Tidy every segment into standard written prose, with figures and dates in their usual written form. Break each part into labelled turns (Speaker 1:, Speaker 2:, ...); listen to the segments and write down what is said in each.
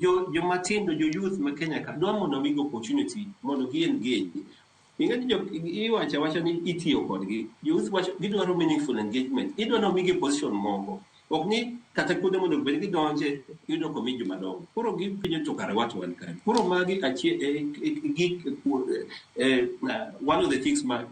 Speaker 1: Jo jomatindo, jo youth ma Kenya ka dwa mondo omigi opportunity mondo gi engage. Ing'e ni jo iwacho awacha ni itiyo kodgi. Youth wacho gidwaro meaningful engagement. Idwa ni omigi position moko. Ok ni kata kuonde mondo bed gidonje iyudo komi joma dongo. Koro gipenjo to kare wat wan kanye. Koro magi achie gik one of the things ma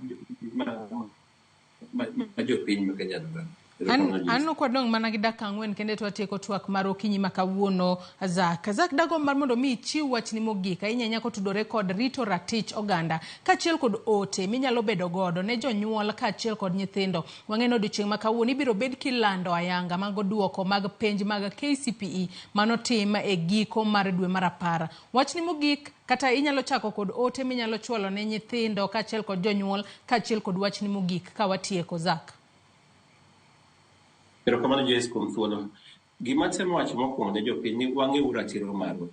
Speaker 1: jopiny ma Kenya dwaro.
Speaker 2: An ok wadong' mana gi dakika 4 kende to watieko twak mar okinyi ma kawuono. Zak. Zak, dagomb mar mondo mi ichiw wachni mogik ahinya ahinya kotudore kod rito ratich oganda kaachiel kod ote minyalo bedo godo ne jonyuol kaachiel kod nyithindo. Wang'e ni odiochieng' ma kawuono ibiro bed kilando ayanga mago duoko mag penj mag KCPE manotim e giko mar dwe mar 10. Wachni mogik kata inyalo chako kod ote minyalo chwalo ne nyithindo kaachiel kod jonyuol kaachiel kod wachni mogik ka watieko. Zak.
Speaker 1: Erokamano Joyce kuom thuolo. Gima atemo wacho mokwongo ne jopiny ni wang'euru ratiro marwa.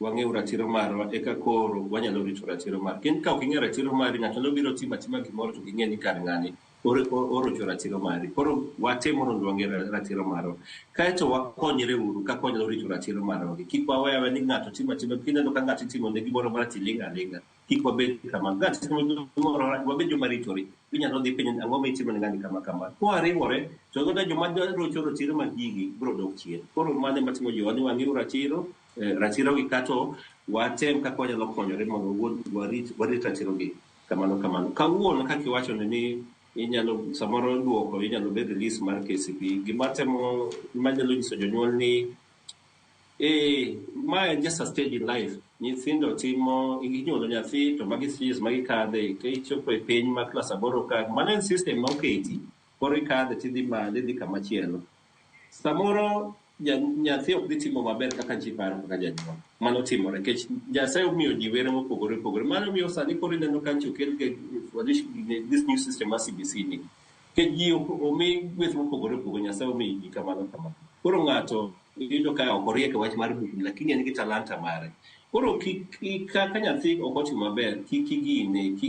Speaker 1: Wang'euru ratiro marwa eka koro wanyalo rito ratiro marwa. Kin ka ok ing'eyo ratiro mari, ng'ato nyalo biro timo atima gimoro to ging'e ni kar ng'ani orocho ratiro mari. Koro watem mondo wang'e ratiro marwa. Kaeto wakonyre uru kaka wanyalo rito ratiro marwa. Kik wawe aweya ni ng'ato timo atima, kineno ka ng'ato itimo ne gimoro marach iling' aling'a. Kik wabed kamano. Ng'ato timo gimoro marach, wabed joma ritore. Inyalo dhi penjo ni ang'o mitimo ne ng'ani kama kama. Kwariwore to kata joma rocho ratiro mag gigi biro dok chien. Koro mano ema timo jiwa ni wang'eyo ratiro, ratiro gi kato watem kaka wanyalo konyore mondo warit ratiro gi. Kamano kamano. Kawuono kaka iwacho ni inyalo samoro duoko inyalo bed release mar KCPE. Gima temo manyalo nyiso jonyuol ni ma en just a stage in life. Nyithindo timo, inyuolo nyathi to magi stages ma gikadhe. Ka ichopo e piny ma klas 8 ka, mano en system ma oketi. Koro ikadhe tidhi malo idhi kama chielo. Samoro nyathi ok dhi timo maber kaka ji paro kaka janyuol. Mano timore nikech Nyasaye omiyo ji were mopogore opogore. Mano miyo sani koro ineno ka nchi okel this new system mar CBC ni. Nikech ji omi gweth mopogore opogore, Nyasaye omiyo ji kamano kamano. Koro ng'ato iyudo ka ok oriek e wach mar bukni lakini en gi talanta mare. Koro kik ka nyathi ok otimo maber, kik igine.